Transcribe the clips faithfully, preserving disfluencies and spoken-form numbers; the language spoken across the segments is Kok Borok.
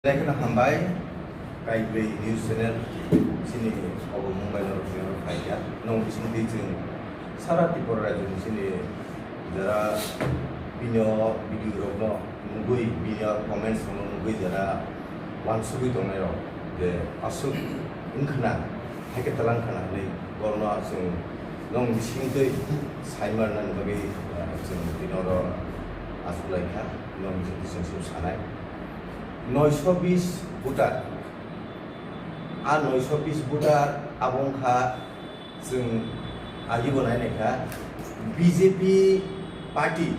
Belai kheno hambai, Kaibrwi News Channel, chini obo Mumbai norok phai kha. Nong bisingtwi chwng sara Tripura rajyoni chini jara bini o video rokno nugwi, bini o comments rokno nugwi jara wansugwi tongnairok je aswk wngkhwna, haikhe twlang khwna hwnwi borokno chwng nong bisingtwi saimanani bagwi, ah, chwng tini oro achuk lai kha, nong bisingtwi chwng sub sanai. Noisho bis voter, a noisho bis voter abo wngkha chwng agibo nainai kha B J P party,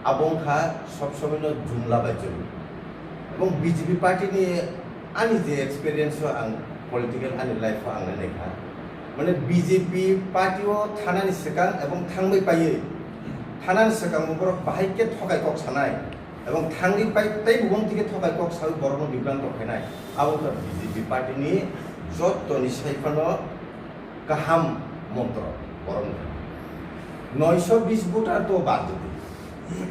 abo wngkha sob somoino jumla bai chwng. Ebong B J P party ni ani je experience o ang political ani life o ang nainai kha, mane B J P party o thanani swkang ebong thangbai paiwi thanani swkang borok bahai khe thokai kok sanai. Ebong thangwi pai tei bubong thike thokai kok sawi borokno bibranto khainai. Abo wngkha B J P party ni jottoni sai phano kaham montro borokni. Noisho bis voter to bad jodi.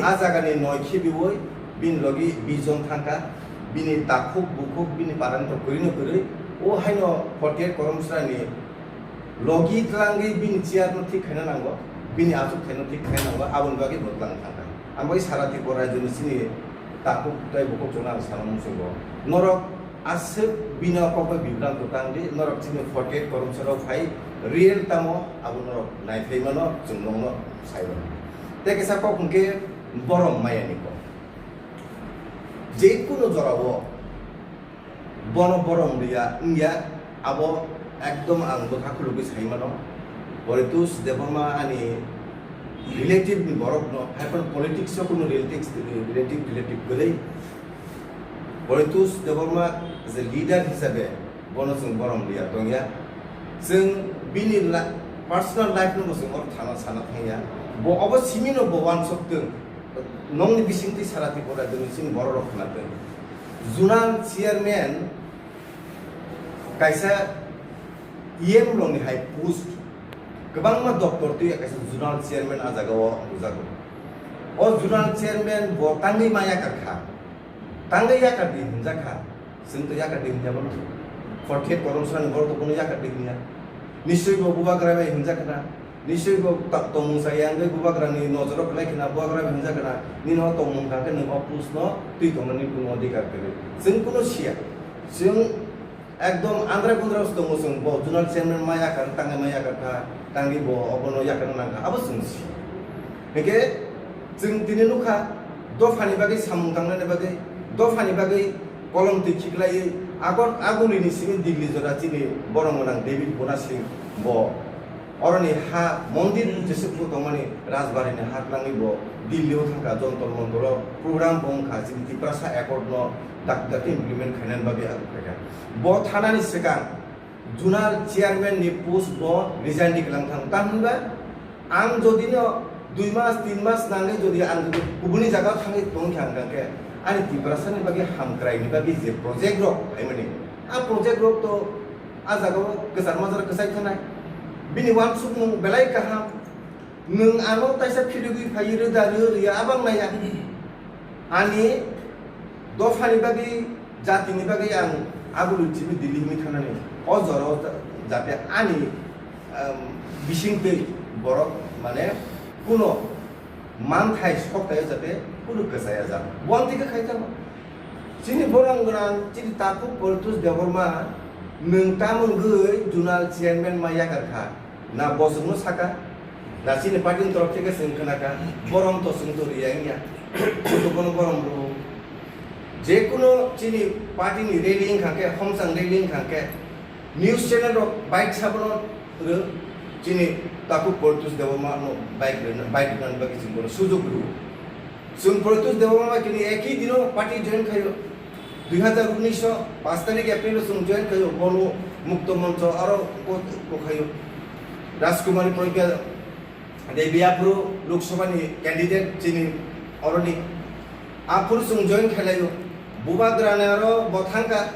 A jagani noi khibiwi bini logi bis jon thangkha, bini takhuk bukhuk bini parani to kwrwino kwrwi, o haino forty eight koromsrani logi tlangwi bini chair no thik khaina nango, bini achuk thaino thik khaina nango, aboni bagwi bo tlang thangkha. Ang bai sara Tripura rajyoni chini takhuk tei bukhuk chwngno ang sana muchungo. Norok aswk bini o kok bai bibranto tang di, norok chini forty eight koromsa rok hai real tamo abo norok naithai mano, chwng nokno sai mano. Tei kisa kok hwnkhe borom maya ni kok. Je kunu jora o bono borom riya wngya, abo ekdom ang bwkha khulugwi sai mano. Poritos Debbarma ani relative ni borok no, hai phano politics o kunu relative, relative, relative kwrwi. Poritos Debbarma as a leader hisabe bono chwng borom riya tongya. Chwng bini la-, personal life no bo chwng oro thana sana thangya. Bo obo simi no bo wansok twng. Nokni bisingtwi sara Tripura rajyoni chini borok rok khna twng. Zonal chairman kaisa E M rokni hai post kwbangma doptor twi kaisa zonal chairman a jaga o rwjago. O zonal chairman bo tangwi ma yakar kha. Tangwi yakar di hwnjak kha. Chwng to yakar di hwnjak mano. Forty eight koromsani borok to bono yakar di hwnya. Nischoi bo bubagra bai hwnjak khna. Nischoi bo ta-, tongmung chaya wngwi bubagrani nojoro kwlai khna, bubagra bai hwnjak khna, nini o tongmung kha khe nwng o post no twi tongnani kunu odhikar kwrwi. Chwng kunu siya. Chwng ekdom andra kundra se tongo chwng, bo zonal chairman ma yakar, tangwi ma yakar kha, tangwi bo obono yakar nang kha, abo chwng si. Hwnkhe chwng tini nukha, dophani bagwi samung tangnani bagwi, dophani bagwi kolom twi khiklaiwi, agor agulini simi Digli jora chini borok gwnang David Bona Singh bo Oroni ha mondir jeswk bo tongmani Rajbari ni ha twlangwi bo Delhi o thangkha, Jontor Montor o program bo wngkha, chini Tiprasa Accord no dakti dakti implement khainani bagwi abo khaikha. Bo thanani swkang zonal chairman ni post bo resign di kwlang thang. Tamhinba ang jodi no dui mas, tin mas nangwi jodi ang jodi kubuni jaga o thangwi tongkha hwnkha khe ani Tiprasa ni bagwi hamkrai ni bagwi je project rok phaimani, a project rok to A jaga o kwchar majra kwchai thanai. Bini wansukmung belai kaham. Nwng ano taisa phirigwi phaiwi rwda rw rwya abang naiya. Ani dophani bagwi, jatini bagwi ang aboni chini Delhi himwi thanani. O jora o jate ani, um, bisingtwi borok mane kuno manthai soktai o jate kunu kwchaya jak. Bo ang tike khai thango. Chini borong gwnang, chini takhuk Poritos Debbarma, nwng tamo wngwi zonal chairman ma yakar kha? Na bo chwngno saka? Na chini party ni torof theke chwng khna kha? Borom to chwng to riya wngya. Bo to bono borom rw. Je kuno chini party ni rally wngkha khe, homchang rally wngkha khe, news channel rok bike sabono rw, chini takhuk Poritos Debbarma no bike rwna, bike rwnani bagwi chwng bono sujok rw. Chwng Poritos Debbarma bai kini ekhi dino party join khaio. Dui hazar unis o paanch tarik April o chwng join khaio, bono Mukto Moncho aro ko, ko khaio. Rajkumari Pragya Devi aphuru Lok Sabha ni candidate chini oroni. Aphuru chwng join khailaio. Bubagra ni aro bo thangkha.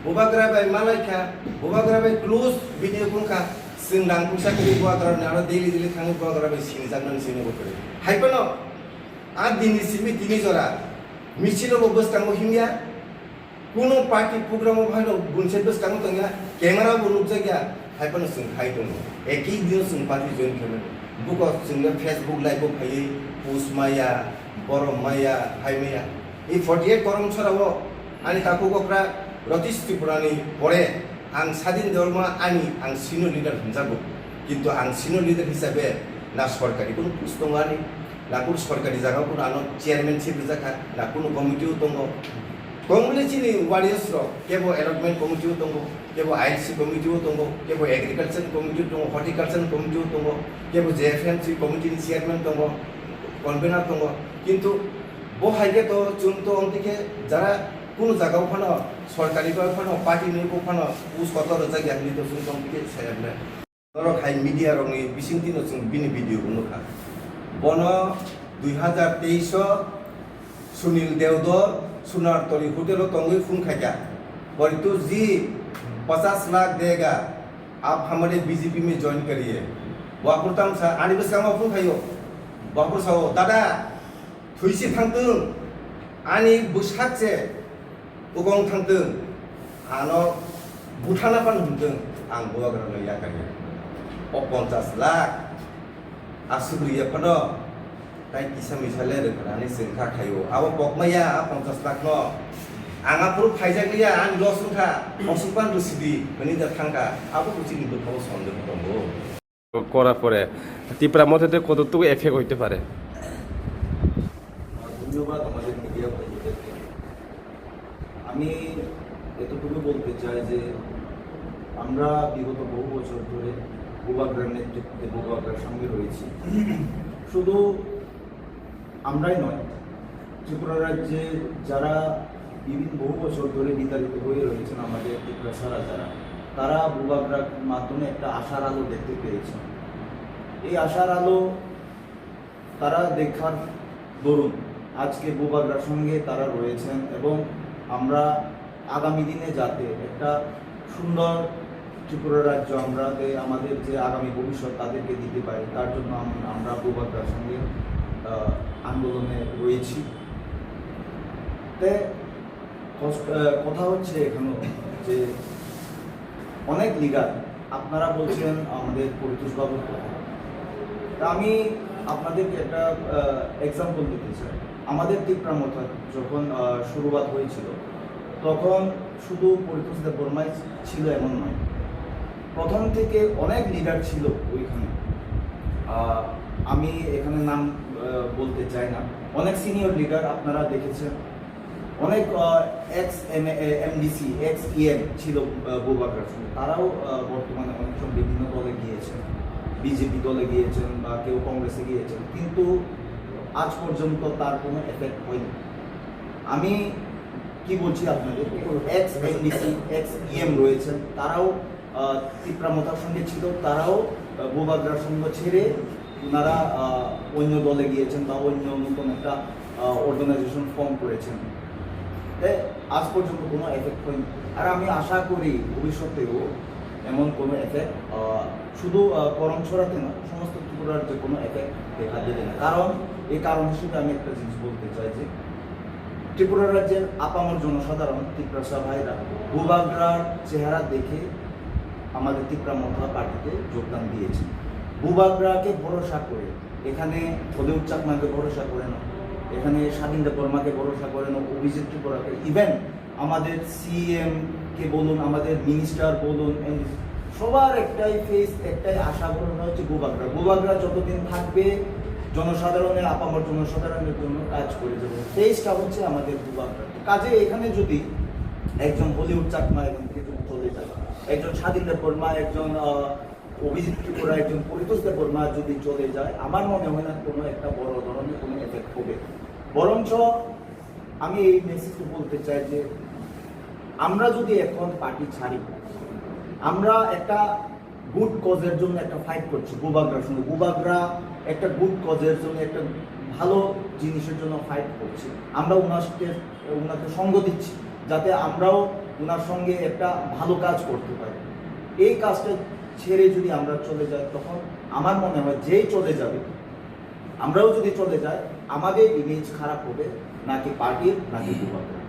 Bubagra bai malai kha, bubagra bai close bini wng kha, chwng rang puisa kwrwi bubagra ni aro daily daily thangwi bubagra bai sinijaknani sini bo kwrwi. Hai phano a dini simi tini jora misil o bo bwskango himya, Kuno party program o phano bunse bwskango tongya, camera bo nukjakya, hai phano chwng khai tongo. Ekhi dino chwng party join khaimani. Buko chwngno Facebook live o phaiwi post maya, borom maya, hai maya. I forty eight korom chora o ani takhuk okra Ratish Tripura ni pore ang Sadin Debbarma ani ang senior leader hwnjago. Kintu ang senior leader hisabe na sorkari kuno post tongo ani, na kuno sorkari jaga o kuno ano chairmanship rijak kha, na kuno committee o tongo. Kongni chini warriors rok, kebo allotment committee o tongo, kebo I L C committee o tongo, kebo agriculture committee o tongo, horticulture committee o tongo, kebo J F M C committee ni chairman tongo, convener tongo. Kintu bo hai khe to chwng to ongti khe jara kuno jaga o phano sorkari bai phano party ni bo phano us kotor rwjak ya hinwi to chwng to ongti khe saya bwle. Norok hai media rokni bisingtwi no chwng bini video bo nukha. Bono dui hazar teis o Sunil Deodor Sunartari hotel o tongwi phone khaikha. Poritu ji pachas lakh dega, aap hamare B J P mein join kariye. Bo aphuru tamo sa ani bwskango phone khaio. Bo aphuru sao, dada, thwisi thangtwng, ani bwsak se Bukong thangtwng, ano buthana pan hwntwng, ang bubagrano yakari. O ponchas lakh, aswk rwya phano, tai kisa misa le rwkhnani chwng kha khaio. Abo pokmaya, a ponchas lakh no. Ang aphuru phaijak liya, ang loss wngkha, oswk pan rwsidi, hwnwi da thangkha. Abo bo chini bwkhao sondeho tongo. করার পরে ত্রিপুরা মধ্যে কতটুকু এফেক্ট হইতে পারে? ধন্যবাদ আমাদের মিডিয়া বন্ধুদেরকে। আমি এতটুকু বলতে চাই যে আমরা বিগত বহু বছর ধরে বুবাগ্রার নেতৃত্বে বুবাগ্রার সঙ্গে রয়েছি। শুধু আমরাই নয়, ত্রিপুরা রাজ্যে যারা বিভিন্ন বহু বছর ধরে বিতাড়িত হয়ে রয়েছেন আমাদের তিপ্রাসারা যারা, তারা বুবাগ্রার মাধ্যমে একটা আশার আলো দেখতে পেয়েছেন। এই আশার আলো তারা দেখার দরুন আজকে বুবাগ্রার সঙ্গে তারা রয়েছেন এবং আমরা আগামী দিনে যাতে একটা সুন্দর ত্রিপুরা রাজ্য আমরা দে-, আমাদের যে আগামী ভবিষ্যৎ তাদেরকে দিতে পারি, তার জন্য আম-, আমরা বুবাগ্রার সঙ্গে, আহ, আন্দোলনে রয়েছি। তে কস-, আহ, কথা হচ্ছে এখানে যে অনেক লিডার আপনারা বলছেন আমাদের পরিতোষ বাবুর কথা। তা আমি আপনাদেরকে একটা, আহ, এক্সাম্পল দিতে চাই। আমাদের তিপ্রা মথা যখন, আহ, শুরুয়াত হয়েছিল, তখন শুধু পরিতোষ দেববর্মাই ছিল এমন নয়। প্রথম থেকে অনেক লিডার ছিল ওইখানে। আহ, আমি এখানে নাম, আহ, বলতে চাই না। অনেক সিনিয়র লিডার আপনারা দেখেছেন। অনেক, আহ, X M A, M D C, x E M ছিল, আহ, বুবাগ্রার সঙ্গে। তারাও, আহ, বর্তমানে অনেক সময় বিভিন্ন দলে গিয়েছেন, বিজেপি দলে গিয়েছেন বা কেউ কংগ্রেসে গিয়েছেন। কিন্তু আজ পর্যন্ত তার কোনো এফেক্ট হয়নি। আমি কি বলছি আপনাদের, ex M D C, x E M রয়েছেন, তারাও, আহ, তিপ্রা মথার সঙ্গে ছিল, তারাও, আহ, বুবাগ্রার সঙ্গ ছেড়ে ওনারা, আহ, অন্য দলে গিয়েছেন বা অন্য নতুন একটা, আহ, অর্গানাইজেশন ফর্ম করেছেন। তাই আজ পর্যন্ত কোনো এফেক্ট হয়নি। আর আমি আশা করি ভবিষ্যতেও এমন কোনো এফেক্ট, আহ, শুধু, আহ, করমছড়াতে না, সমস্ত ত্রিপুরার যে কোনো এফেক্ট দেখা দেবে না। কারণ, এই কারণ হিসেবে আমি একটা জিনিস বলতে চাই যে ত্রিপুরা রাজ্যের আপামর জনসাধারণ, তিপ্রাসা ভাইরা বুবাগ্রার চেহারা দেখে আমাদের তিপ্রা মথা পার্টিতে যোগদান দিয়েছে। বুবাগ্রাকে ভরসা করে, এখানে হলিউড চাকমাকে ভরসা করে না, এখানে স্বাধীন দেববর্মাকে ভরসা করে না, অভিজিৎ ত্রিপুরাকে, ইভেন আমাদের সি এম কে বলুন, আমাদের মিনিস্টার বলুন, এম ডি সি, সবার একটাই ফেস, একটাই আশা করানো হচ্ছে বুবাগ্রা। বুবাগ্রা যতদিন থাকবে, জনসাধারণের, আপামর জনসাধারণের জন্য কাজ করে যাবে। ফেসটা হচ্ছে আমাদের বুবাগ্রা। কাজে এখানে যদি একজন হলিউড চাকমা এখান থেকে যদি চলে যায়, একজন স্বাধীন দেববর্মা, একজন, আহ, অভিজিৎ ত্রিপুরা, একজন পরিতোষ দেববর্মা যদি চলে যায়, আমার মনে হয় না কোনো একটা বড় ধরনের কোনো এফেক্ট হবে। বরঞ্চ আমি এই মেসেজটা বলতে চাই যে আমরা যদি এখন পার্টি ছাড়ি, আমরা একটা গুড কজের জন্য একটা ফাইট করছি বুবাগ্রার সঙ্গে। বুবাগ্রা একটা গুড কজের জন্য একটা ভালো জিনিসের জন্য ফাইট করছি। আমরা ওনাকে, ওনাকে সঙ্গ দিচ্ছি, যাতে আমরাও ওনার সঙ্গে একটা ভালো কাজ করতে পারি। এই কাজটা ছেড়ে যদি আমরা চলে যাই, তখন আমার মনে হয় যেই চলে যাবে, আমরাও যদি চলে যাই, আমাদের ইমেজ খারাপ হবে, নাকি পার্টির, নাকি বুবাগ্রা।